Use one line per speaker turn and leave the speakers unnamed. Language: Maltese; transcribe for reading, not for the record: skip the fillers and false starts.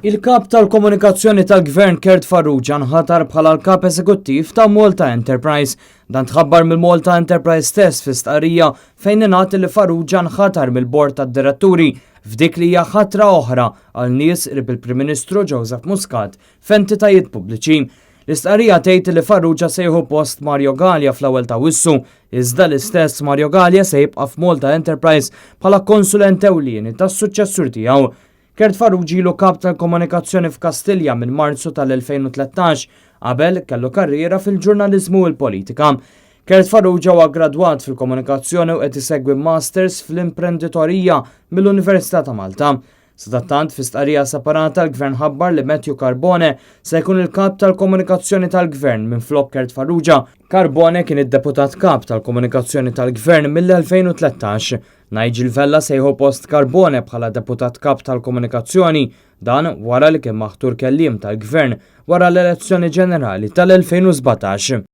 Il-Kap tal-Komunikazzjoni tal-Gvern Kurt Farrugia nħatar bħala l-Kap Eżekuttiv ta' Malta Enterprise. Dan tħabbar mill-Malta Enterprise stess fi stqarrija fejn ingħad li Farrugia nħatar mill-Bord tad-Diretturi f'dik li hija ħatra oħra għal nies qrib il-Prim Ministru Joseph Muscat f'entitajiet pubbliċi. L-istqarrija tgħid li Farrugia se jieħu post Mario Galea fl-ewwel ta' Awwissu, iżda l-istess Mario Galea se jibqa' f'Malta Enterprise bħala konsulent ewlieni tas-suċċessur tiegħu. Kurt Farrugia ilu kap tal-komunikazzjoni f'Kastilja minn Marzu tal-2013, qabel kellu karriera fil-ġurnaliżmu u l-politika. Kurt Farrugia huwa gradwat fil-komunikazzjoni u qed isegwi masters fl-imprenditorija mill-Università ta' Malta. Sadattant, fi stqarrija separata, l-Gvern ħabbar li Matthew Carbone se jkun il-kap tal-komunikazzjoni tal-Gvern minn flok Kurt Farrugia. Carbone kien id-deputat kap tal-komunikazzjoni tal-Gvern mill-2013. Nigel Vella se jieħu post Carbone bħala deputat kap tal-komunikazzjoni, dan wara li kien maħtur kelliem tal-Gvern wara l-elezzjoni ġenerali tal-2017.